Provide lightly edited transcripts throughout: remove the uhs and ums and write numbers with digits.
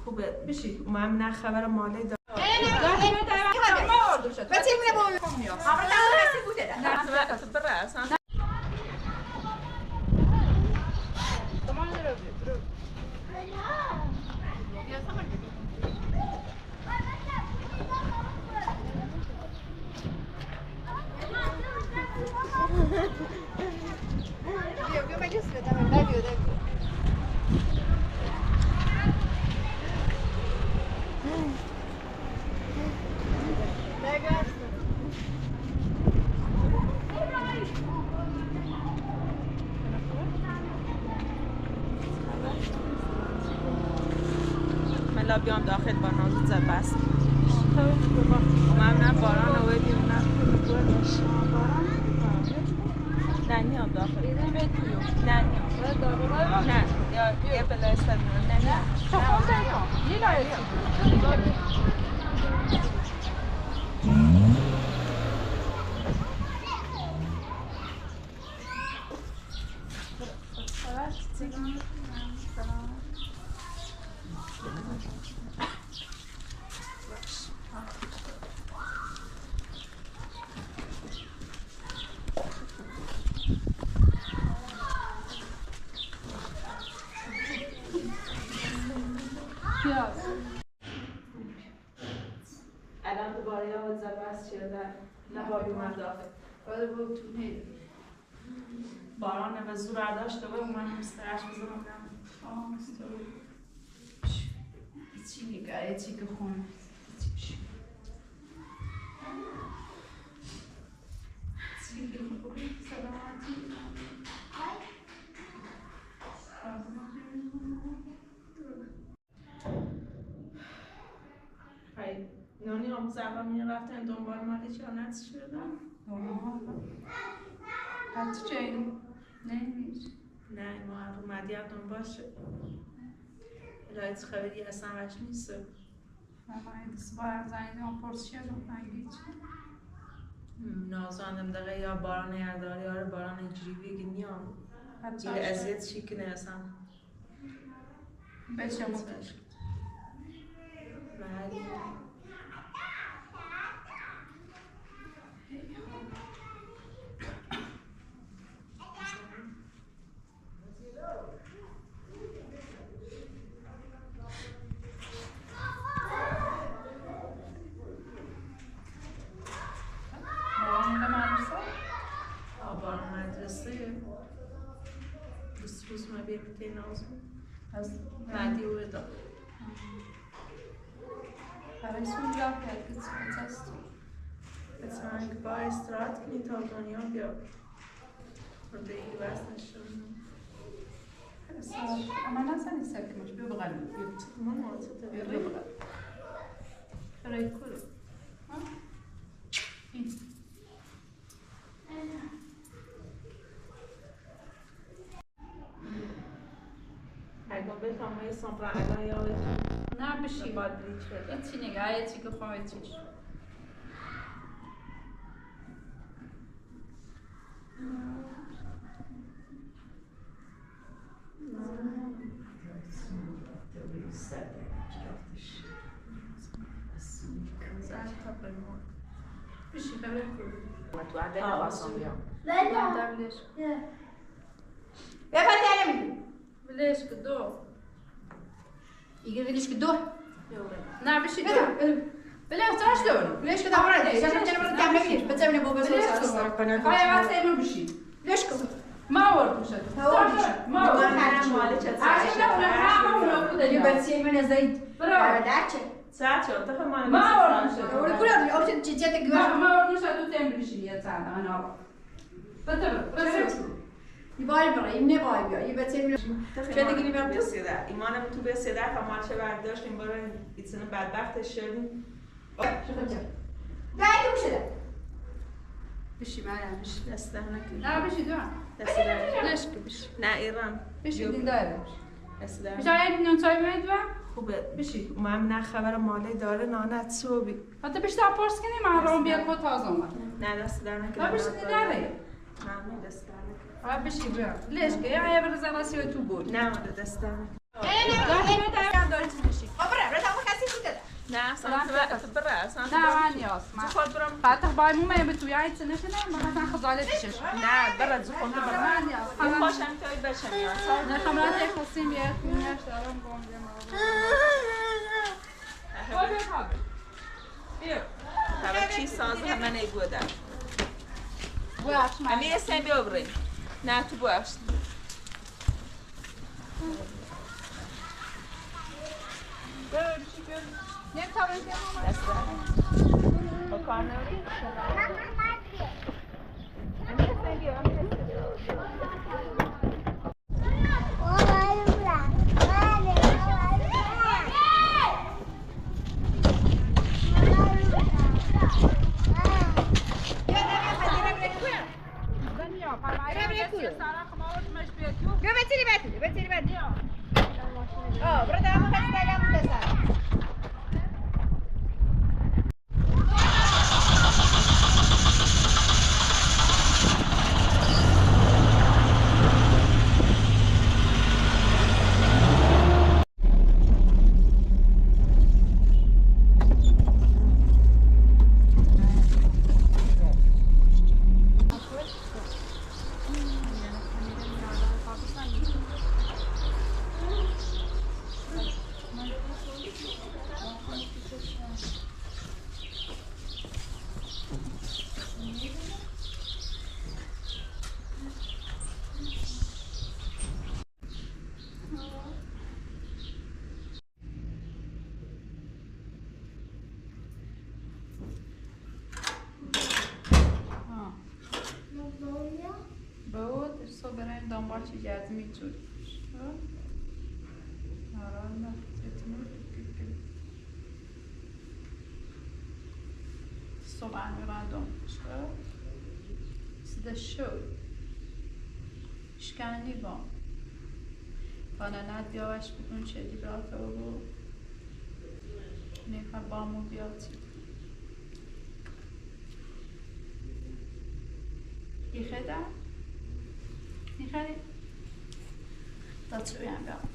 خوبه بشی من نه خبر مالی دارم. بیام داخل با نازو زبست من نه باران رو بدیم نه نه نیام داخل نه نیام نه یا یه بلایستر نه نه الان دوباره یا زبست شده نه بابی من داخل باید بود تو نه باران و زور برداشت دوباره من مسترش بزنم. آه مستر چی میگه چی که خون چی چی که خوبی سلامتی های نانی هم زبا می رفتن دنبال مالی چی آنت شدن؟ حتی چه؟ نه نه ما رو مدیه دنبال شد الهیت خبری اصلا وش نیست. من صبح زنگ زدم پرسیدم انگیز نازانم دقیقه یا باران یرداری یا باران اینجوری بگی نیام یه اذیت چی کنه اصلا بچه متش محلی از بعدی او دا برای سون جا کرد که چی است بسنگ با استراحت کنی تا دنیا بیا رو به این بس نشون اما نزنی سرکمش بیا بغل ماما بیا بغل برای کلو نه بشی چی نگاه چی که خواهی چیش بشی خبر ليش كدو يقول ليش كدو نعم بشي بلا تراش دون ليش كده عمرك عشان انا ما تعمليش بتعملي بابا بس هاي ما تعمل بشي ليش كده ما ورد مشت ما ورد عشان لا ما بس من زيد برا ساعات ما ما ورد مشت ورد كل اوبشن تجاتك ما ورد مشت تعمل بشي يا ساعه انا بتبر يباي برا يمني باي بیا يبتي چه دیگه نیمم بسیده ایمانم تو بسیده تا ما چه برداشت این بار ایتسن بدبخت شدیم دایو شده بشی معنا بشی دست نکن نه بشی دو دست ليش بشی نه ایران بشی دین دایو دست بشی عین نون چای میدوا خوبه بشی من نه خبر مالی داره نه صبح حتی بشی تا پرس کنی من روم بیا کو تازه اومد نه دست در نکن بشی داره نه دست در نکن بشي بیا ليش يا يا برزا راسي تو بول نه دست در نه سنت نه من نیاز فاتح باي مو ما يبتو يا تنشنا ما مثلا خزالة تشش نه برا زخون برا من نیاز خوشم توی بچم یا نه خمرات خصیم یه خونش دارم گم بیا چی ساز همه نگودم امی اسم بیا بریم نه تو باش شکنی با فانانت بیاوش بکن چلی برات و نیخواه بامو بیاتی ایخه در؟ ایخه دا چوی هم بیاوش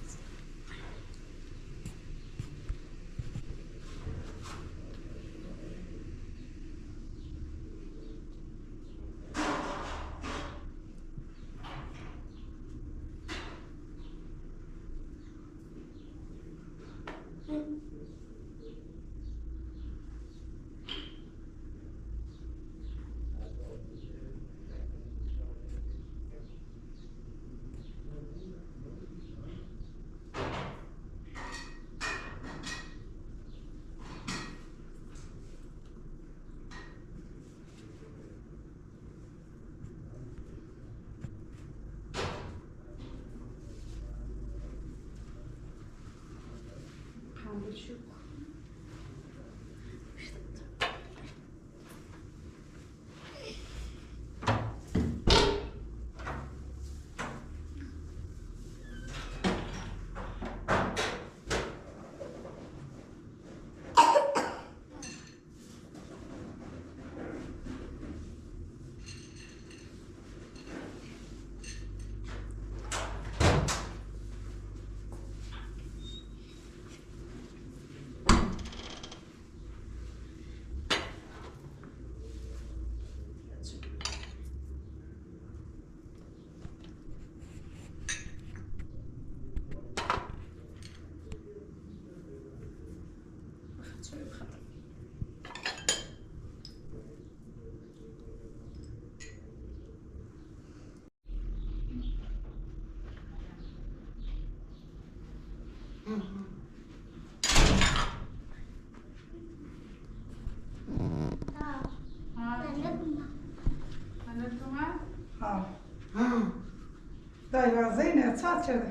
زينة تصاتشر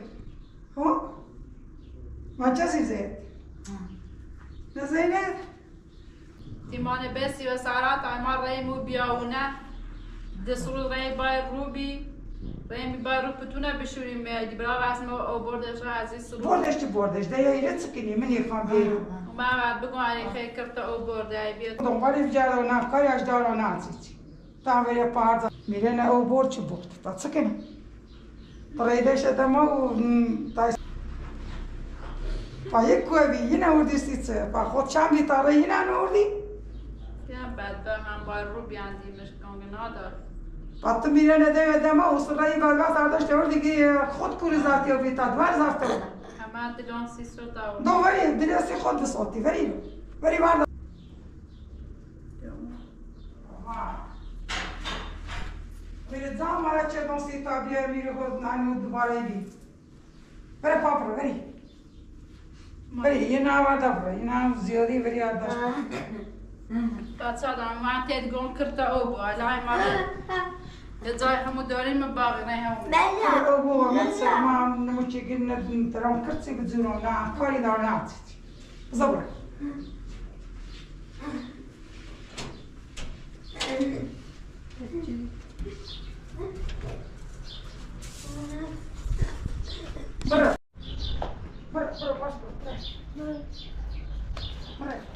هو ما جزي زيت زينة تیمان بسی و سارات عمار ریمو بیاونه دسرود ری بای روبی ری بای رو پتونه بشوریم میادی برا واسم او بردش را عزیز سرود بردش تو بردش ده یا چکنی منی خان بیرو و ما بعد بگو علی خیر کرد او برده ای بیاد دنبال بجارو نه کاری اش دارو نه چی تا وری پارد میره نه او برد چی برد تا چکنی طریدش تمام تا پا یک کوبی یه نوردی سیت پا خود چند بیتاره یه نوردی یا بعد به هم بار رو بیاندی مشکانگ ندار پا میره نده ده ما اصلا بار وقت ارداش نوردی که خود کوری زارتی و بیتا دوار زارتی همه دلان سی سو تا دو وری دلسی خود بسوتی وری وری بار میره زام مارا چه دون سی تا بیا میره خود نانو دوباره بی بره پاپر وری وری یه ناوا دبر یه نام زیادی وری آداش بچه دارم من تید گم کرده او بو الان ما جای همو داریم باقی نه هم او بو من ما نموچی که ترام کرد بزنم نه کاری دار نه زبر برو برو برو باش برو برو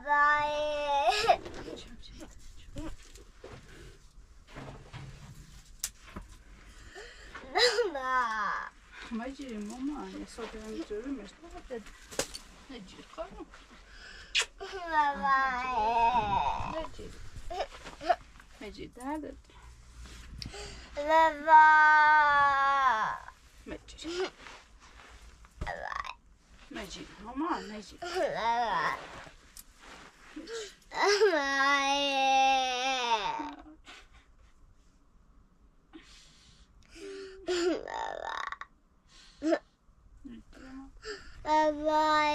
Bye. ماجي ماما انا صوتي عم تقول مش نجي قرن بابا نجي مجيد هذا بابا مجيد مجيد ماما مجيد بابا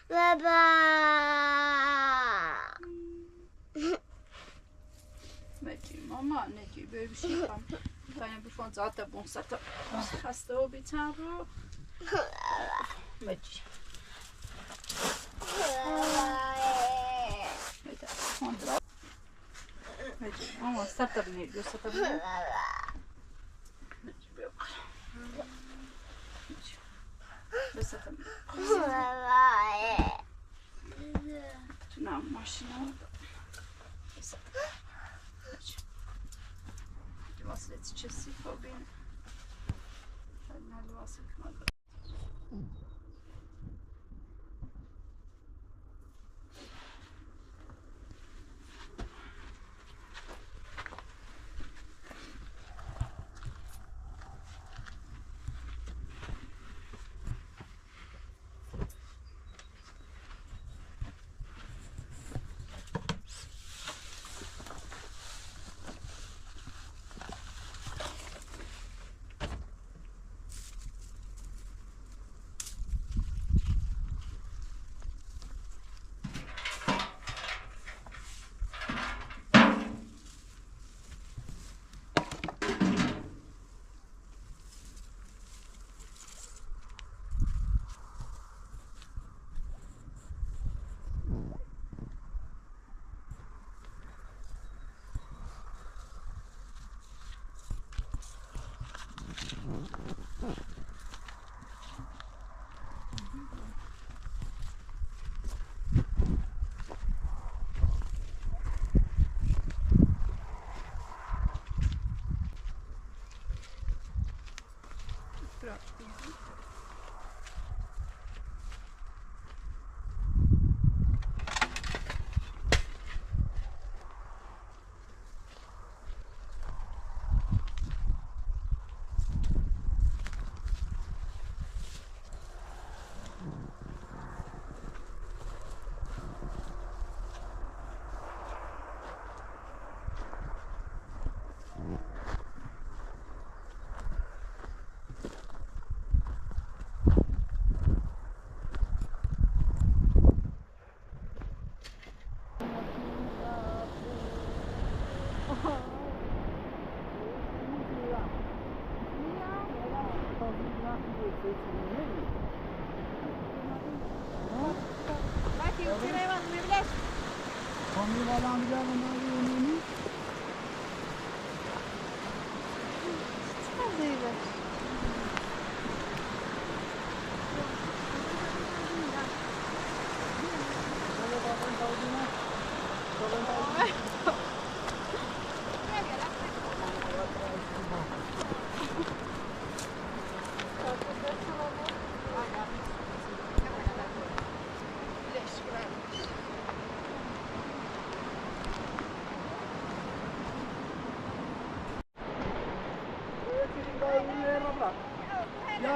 بابا مجید ماما نجی ببشیم خواهیم بفون زاده بون ستا خسته و بیتن رو مجید مجید ماما ستا بنید ستا بنید مجید بیا بس ستا بنید نه ماشینا وصلت تشسي فوبين عندنا الواصل كما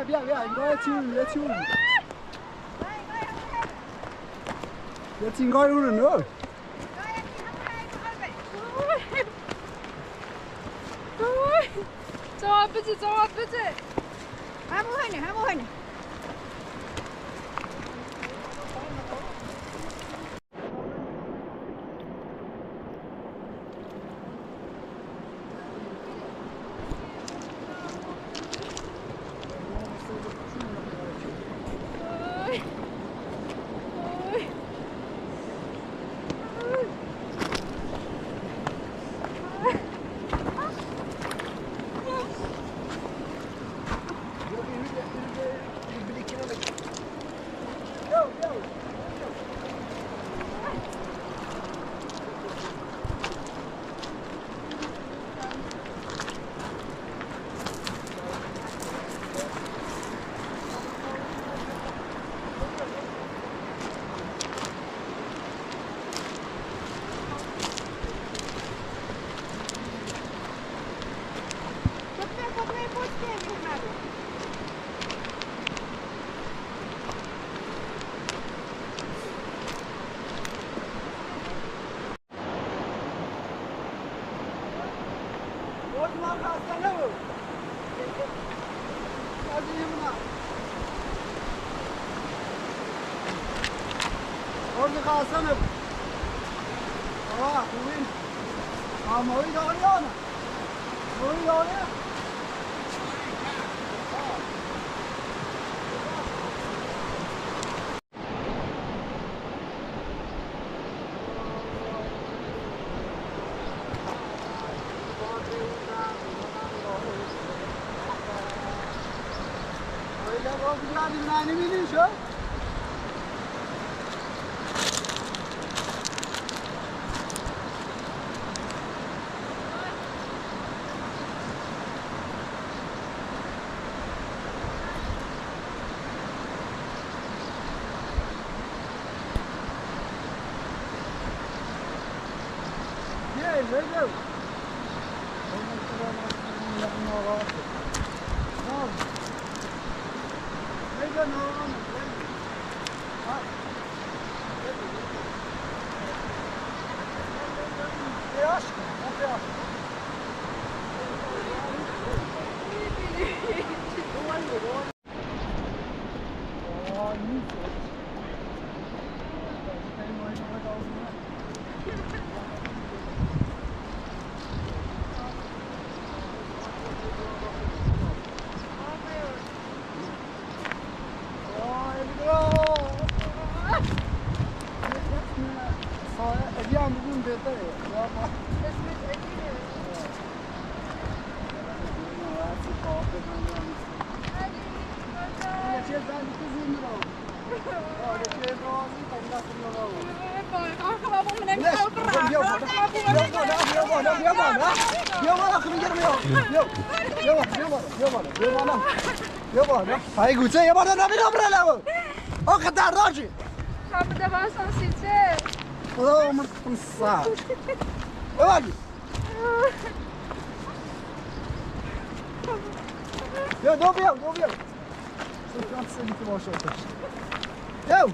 بیا بیا انگار چی اون یه تینگای اون نه جواب بده جواب بده. همون هنه. هاي قوتي يا بابا نبي نبرة له أخ دراجي خاب دابا سنسيتي والله عمرك نص ساعة واجي يا دوبي دوبي يو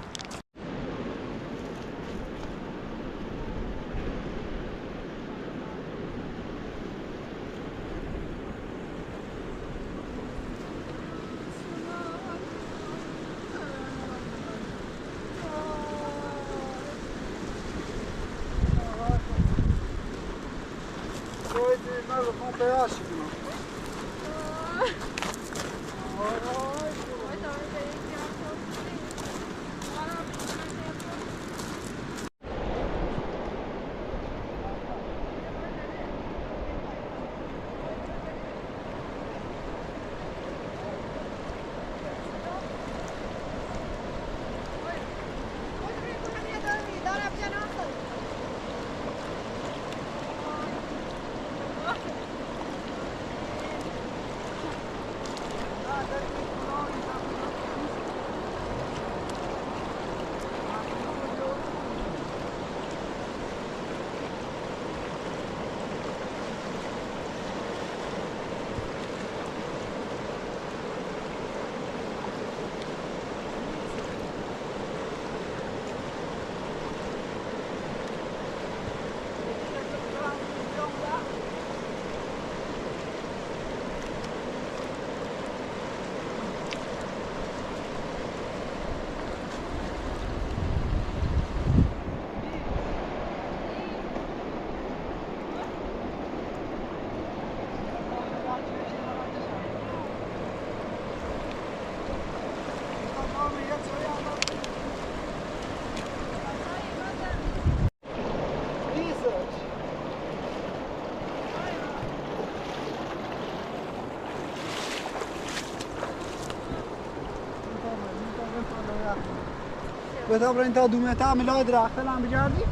بتا برین تا 2 متر ملای درخت هم بگردی.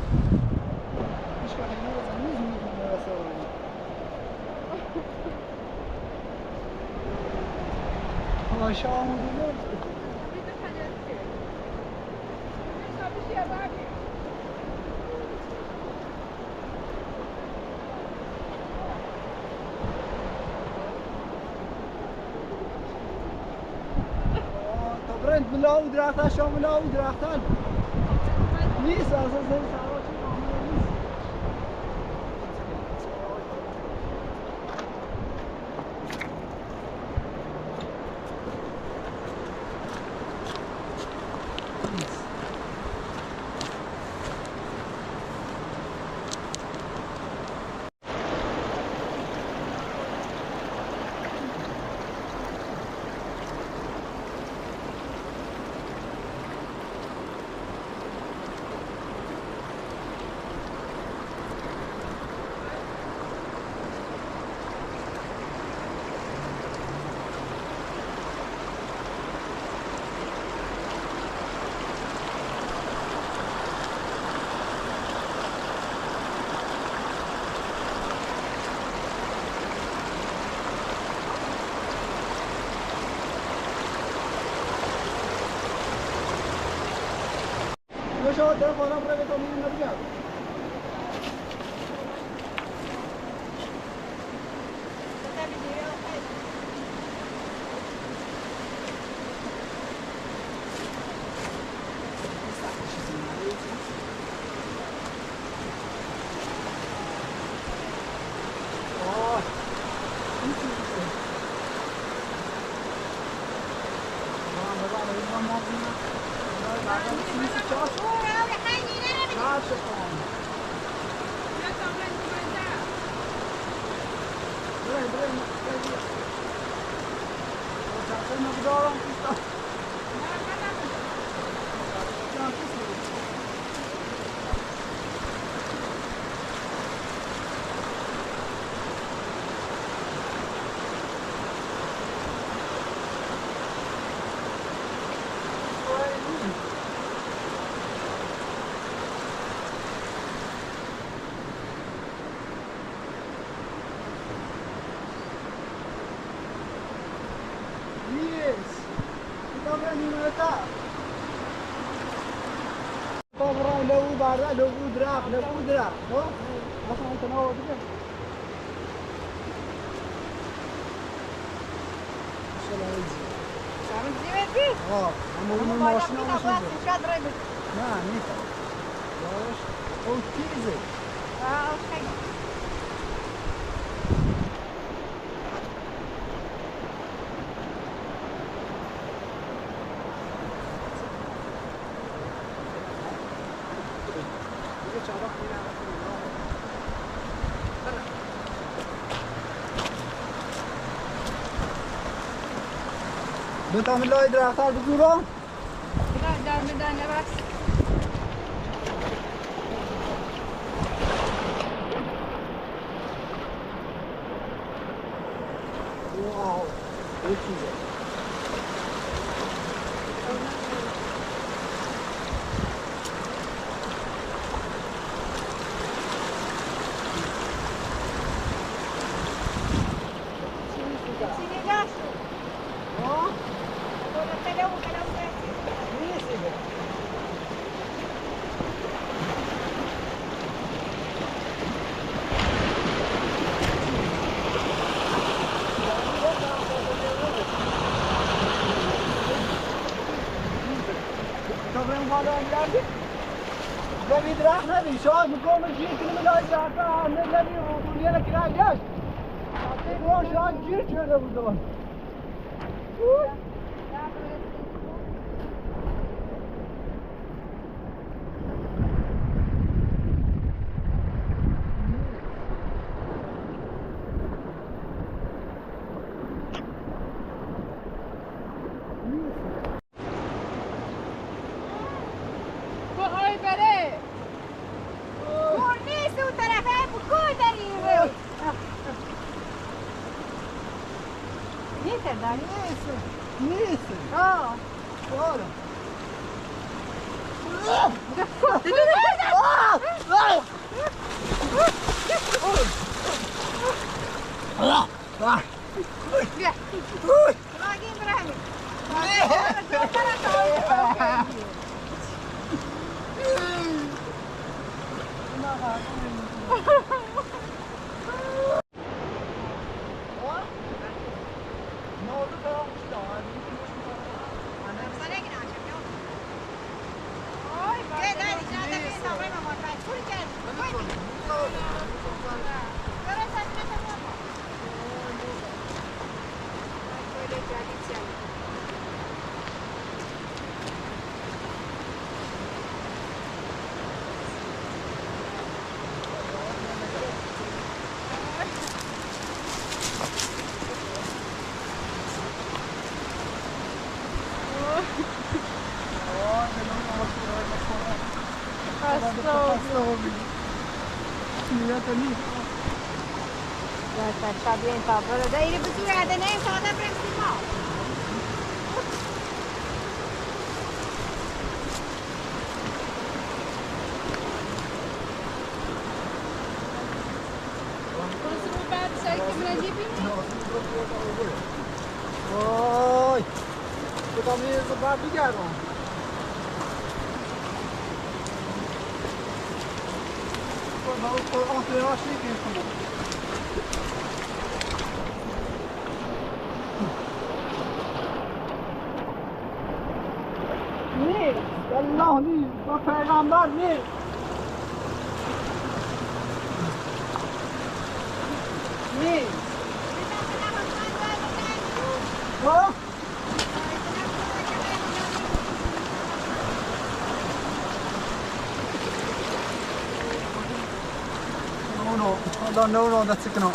هیچ کاری نمی‌زنی نیست. ماشاءالله. ملا و درختان شام ملا و درختان نیست اصلا زیر سرا چه نیست. شما طرف بالا برای تو میریم نبیاد. بنتام لای درختار بزورم. در میدان بس. واو این چیزه. شاید میکنم گیر کنیم لای درخت همه لبی روبونیه لکرای داشت حتی شاید گیر کرده بودن. پیغمبر نیست. نیست. ها؟ No, no, no, that's it. No.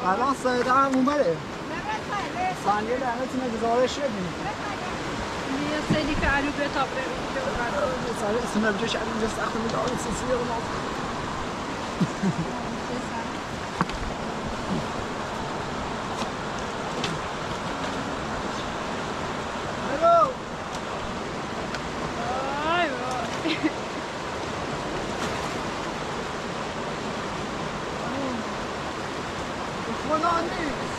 الان سایده هم اومده ثانیه لعنه تونه گزارش شدیم یه سیدی که علو به تابره سنة بجيش على جالس اخذ من العروس سلسلة الو خدا نیست.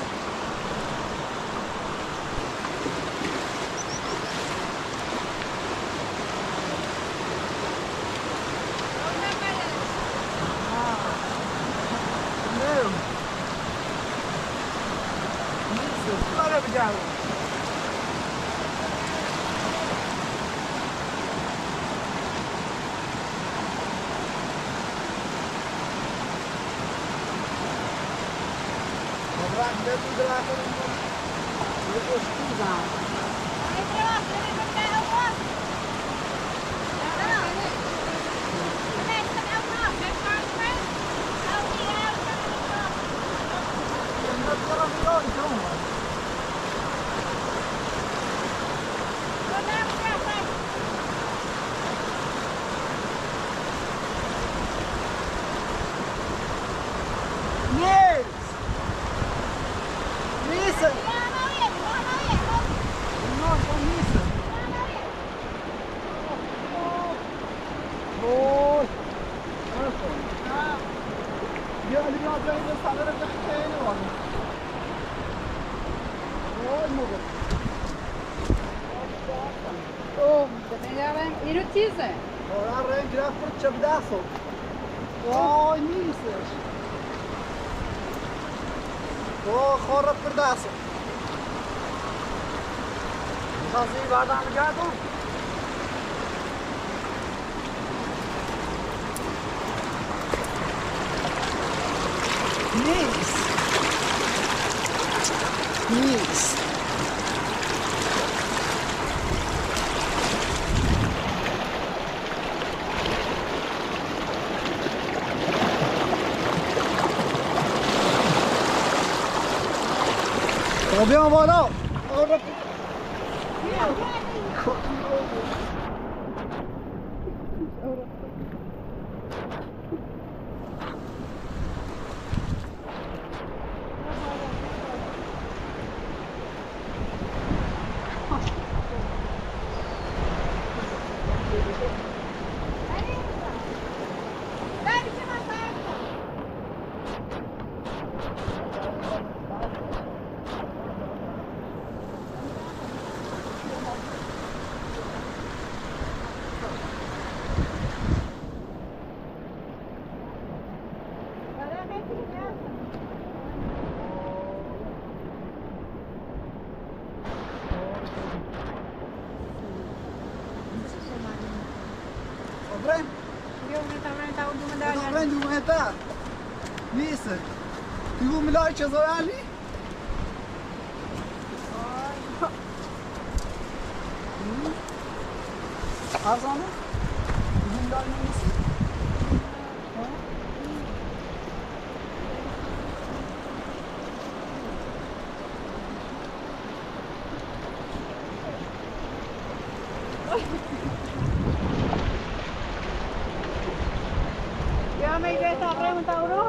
جایی به سمه رو خیلی وانی. وای موقع. اینو تیزه. آره رنگ رفت پر چه دستو. وای نیستش. وای خورد پر دستو. خاصی بعد هم گردم. نیست. نیست. بیام بالا. چه ارزانه؟ Ya me iré a preguntar, bro.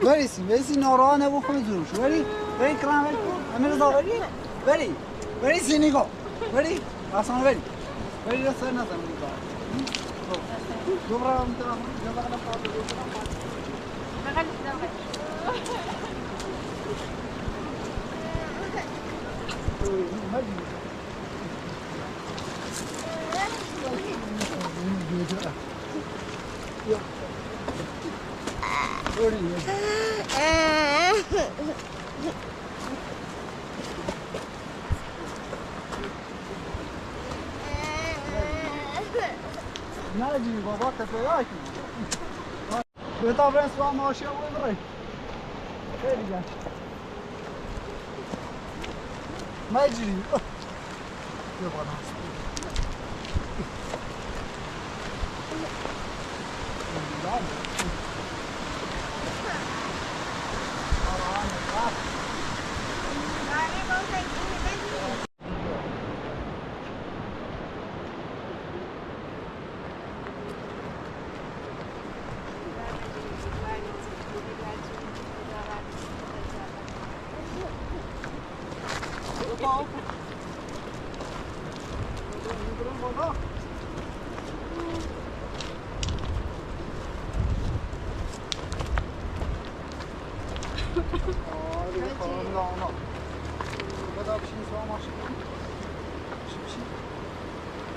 ولی ناراه نبود خود زورش ولی ولی کرام ولی امیر زاوری ولی ولی سینیگو ولی آسان ولی ولی سر نزن دوباره نجی بابا تپیداکی بهتا برنس با ماشی رو بری خیلی گشت مجری یه بالا هست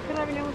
Carabineiros.